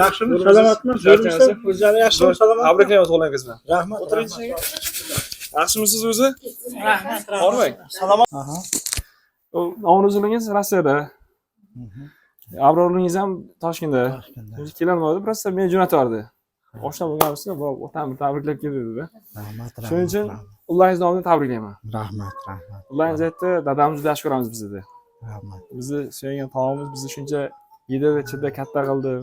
Yaxshimi, salomatmi? Zo'rmisiz? O'zlari yaxshimi, salomatmi? Tabriklaymiz o'g'lingiz bilan. Rahmat. O'tiring. Yaxshimisiz o'zi? Rahmat. Hormang. Salomat. Aha. Navro'zingiz Rossiyada. Abroringiz ham Toshkentda. Toshkentda. O'zi kelolmadi, просто meni jo'natardi. Oshna bo'lganimizda borib otam tabriklab keldi dedi. Rahmat, rahmat. Shuning uchun ullaringiz nomidan tabriklayman. Rahmat, rahmat. Ullaringiz aytdi, dadamni juda yaxshi ko'ramiz biz dedi. Rahmat. Bizni suygan tog'amiz bizni shuncha yedirdi, chiddi, katta qildi.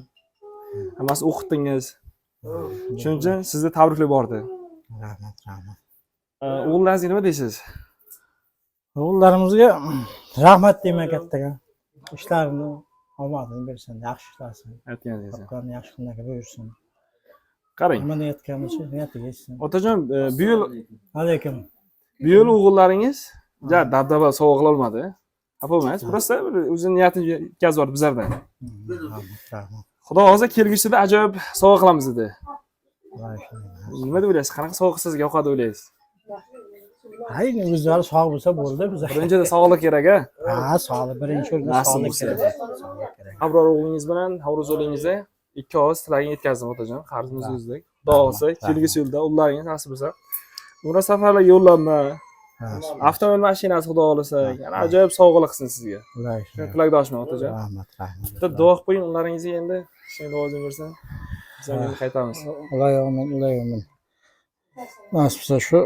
Hammasini o'qitdingiz. Shuning uchun sizni tabriklab bordi. Rahmat, rahmat. O'g'illaringizga nima deysiz? O'g'illarimizga rahmat deyman kattaga. Ishlarini omadini bersin, yaxshi ishlasin. Aytganingiz. Topganini yaxshi kunlarga buyursin. Qarang. Nima niyatga bo'lsa, niyatiga yetsin. Otajon, bu yil Alaykum. bu yil o'g'illaringiz ja dabdaba sovg'a qilolmadi. Xafa bo'lmangiz. Просто bir o'zini niyatini yetkazib yubordi bizlardan. Rahmat, rahmat. Xudo xohlasa kelgusida ajoyib sovg'a qilamiz dedi. Xudoga shukr. Nima deb o'ylaysiz? Qanaqa sovg'a sizga yoqadi deb o'ylaysiz? Hay, o'zlari sog' bo'lsa bo'ldi bizga. Birinchida sog'liq kerak a? Ha, sog'lik birinchi o'rinda Nasib sog'lik bo'lsa. kerak. Sog'lik kerak. Abror o'g'lingiz bilan Navro'z o'g'lingizga ikki og'iz tilagini yetkazdim otajon. Qarzimizni uzdik. Xudo xohlasa kelgusi yilda ullaringiz nasib bo'lsa. Umra safarlarga yo'llanma, Ha, avtomobil mashinasi xudo xohlasa, yana ajoyib sovg'alar qilsin sizga. Xudoga Shunga shukr. tilakdoshman otajon. Rahmat, rahmat. Bitta duo qilib qo'ying ullaringizga endi. Shunga duoingizni bersin. Biz ham endi qaytamiz. Ilohi omin, ilohi omin. Nasib bo'lsa shu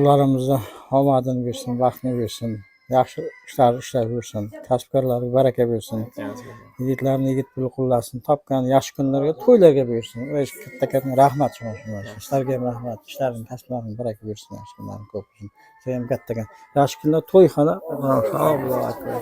ularimizni omadini bersin, baxtini bersin. Yaxshi ishlar ishlab yursin, kasbkorlarga baraka bersin. Yigitlarni yigit puli qo'llasin, topgan yaxshi kunlarga, to'ylarga buyursin. Ular katta katta rahmat shunga. Sizlarga ham rahmat. Ishlaring, kasblaring baraka bersin, yaxshi kunlaring ko'p bo'lsin. Sizga ham katta yaxshi kunlar, to'yxona. Allohu akbar.